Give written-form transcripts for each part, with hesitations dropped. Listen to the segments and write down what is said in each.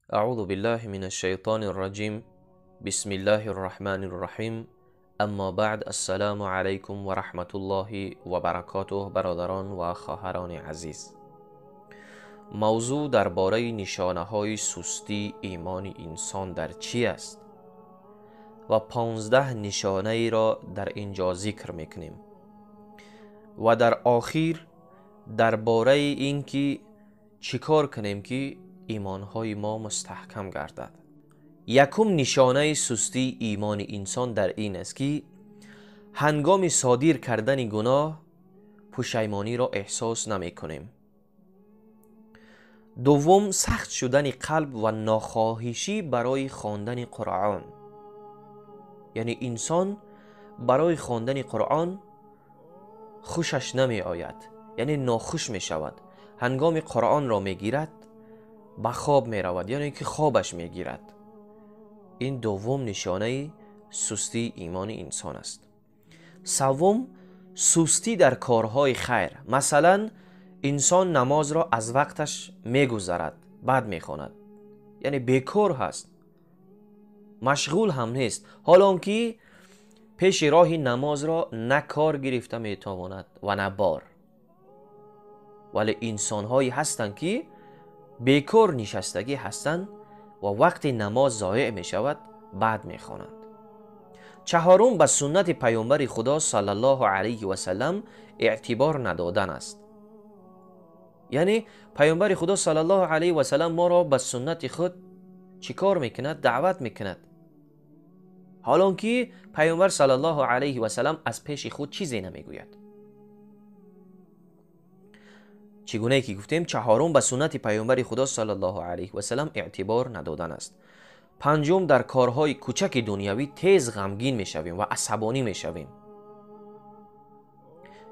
Аъузу биллаҳи минаш шайтонир раҷим. Бисмиллаҳир раҳмонир раҳим. Аммо баъд, ассалому алайкум ва раҳматуллоҳи ва баракотуҳ. Бародарон ва хоҳарони азиз, мавзӯъ дар бораи нишонаҳои сустии имони инсон дар чӣ аст ва 15 нишонаеро дар ин ҷо зикр мекунем ва дар охир дар бораи ин ки чӣ кор кунем ки имонҳои мо мустаҳкам гардад. Якум нишонаи сустии имони инсон дар ин аст ки ҳангоми содир кардани гуноҳ пушаймониро эҳсос намекунем. Дуввум, сахт шудани қалб ва нохоҳишӣ барои хондани Қуръон. Яъне инсон барои хондани Қуръон хушаш намеояд, яъне нохуш мешавад. Ҳангоми Қуръонро мегирад ба хоб меравад, яъне ки хобаш мегирад. Ин дуввум нишонаи сустии имони инсон аст. Севум, сустӣ дар корҳои хайр. Масалан, инсон намозро аз вақташ мегузарад, баъд мехонад, яъне бекор ҳаст, машғул ҳам нест, ҳолон ки пеши роҳи намозро на кор гирифта метавонад ва на бор. Вале инсонҳое ҳастанд ки бекор нишастагӣ ҳастанд ва вақти намоз зоеъ мешавад, баъд мехонанд. Чаҳорум, ба суннати паёмбари Худо саллаллоҳу алайҳи васаллам эътибор надодан аст. Яъне паёмбари Худо саллаллоҳу алайҳи васаллам моро ба суннати худ чӣ кор мекунад? Даъват мекунад. Ҳолон ки паёмбар саллаллоҳу алайҳи васаллам аз пеши худ чизе намегӯяд. Чӣ гунае ки гуфтем, чаҳорум ба суннати паёмбари Худо саллаллоҳу алайҳи васаллам эътибор надодан аст. Панҷум, дар корҳои кӯчаки дунявӣ тез ғамгин мешавем ва асабонӣ мешавем.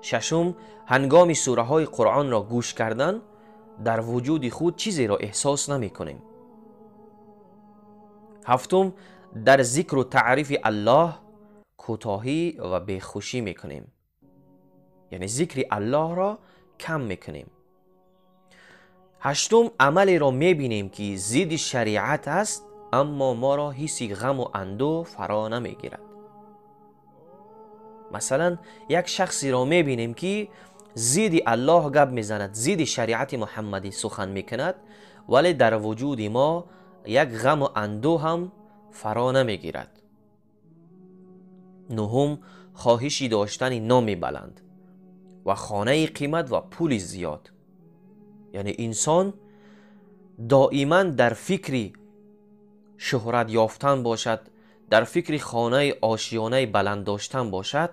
Шашум, ҳангоми сураҳои Қуръонро гӯш кардан дар вуҷуди худ чизеро эҳсос намекунем. Ҳафтум, дар зикру таърифи Аллоҳ кӯтоҳӣ ва бехушӣ мекунем, яъне зикри Аллоҳро кам мекунем. Ҳаштум, амалеро мебинем ки зидди шариат аст, аммо моро ҳисси ғаму андӯҳ фаро намегирад. Масалан, як шахсеро мебинем ки зидди Аллоҳ гап мезанад, зидди шариати Муҳаммадӣ сухан мекунад, вале дар вуҷуди мо як ғаму андӯҳ ҳам фаро намегирад. Нуҳум, хоҳиши доштани номи баланд ва хонаи қимат ва пули зиёд. Яъне инсон доиман дар фикри шӯҳрат ёфтан бошад, дар фикри хонаи ошиёнаи баланд доштан бошад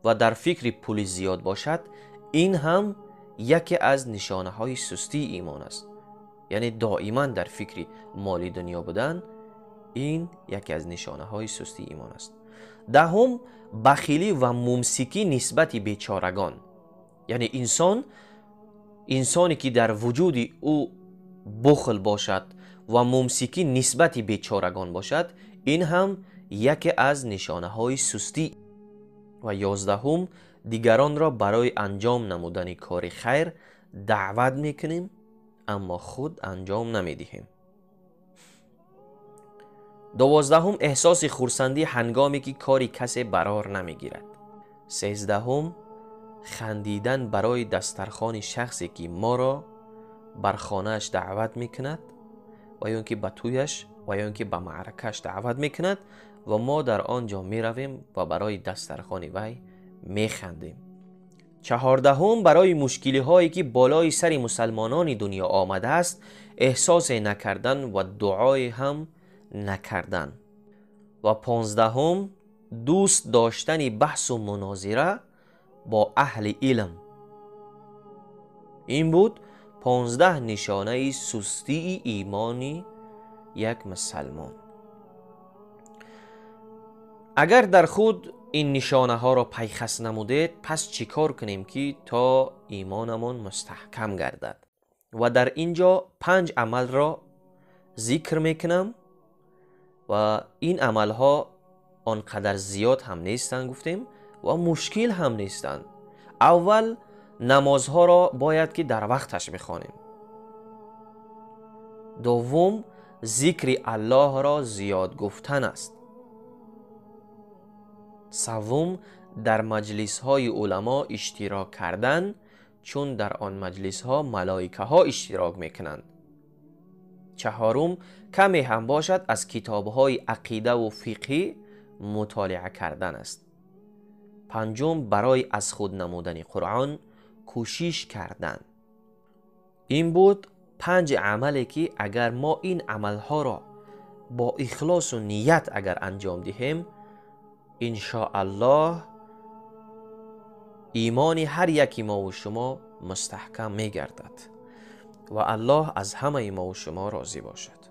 ва дар фикри пули зиёд бошад. Ин ҳам яке аз нишонаҳои сустии имон аст. Яъне доиман дар фикри моли дунё будан, ин яке аз нишонаҳои сустии имон аст. Даҳум, бахилӣ ва мумсикӣ нисбати бечорагон. Яъне инсоне ки дар вуҷуди ӯ бухл бошад ва мумсикӣ нисбати бечорагон бошад, ин ҳам яке аз нишонаҳои сустӣ. Ва 11-ум, дигаронро барои анҷом намудани кори хайр даъват мекунем, аммо худ анҷом намедиҳем. 12-ум, эҳсоси хурсандӣ ҳангоме ки кори касе барор намегирад. 13-ум, хандидан барои дастархони шахсе ки моро бар хонааш даъват мекунад ва ё ин ки ба тӯяш ва ё ин ки ба маъракааш даъват мекунад ва мо дар он ҷо меравем ва барои дастархони вай механдем. 14-ум, барои мушкилиҳое ки болои сари мусалмонони дунё омадааст эҳсосе накардан ва дуое ҳам накардан. Ва 15-ум, дӯст доштани баҳсу мунозира бо аҳли илм. Ин буд 15 нишонаи сустии имони як мусалмон. Агар дар худ ин нишонаҳоро пайхас намудед, пас чӣ кор кунем ки то имонамон мустаҳкам гардад? Ва дар ин ҷо 5 амалро зикр мекунам ва ин амалҳо он қадар зиёд ҳам нестанд, гуфтем, ва мушкил ҳам нестанд. Аввал, намозҳоро бояд ки дар вақташ бихонем. Дуввум, зикри Аллоҳро зиёд гуфтан аст. Севум, дар маҷлисҳои уламо иштирок кардан, чун дар он маҷлисҳо малоикаҳо иштирок мекунанд. Чаҳорум, каме ҳам бошад аз китобҳои ақидаву фиқҳӣ мутолиа кардан аст. Панҷум, барои аз худ намудани Қуръон кӯшиш кардан. Ин буд панҷ амале ки агар мо ин амалҳоро бо ихлосу ният агар анҷом диҳем, иншоаллоҳ имони ҳар яки мову шумо мустаҳкам мегардад ва Аллоҳ аз ҳамаи мову шумо розӣ бошад.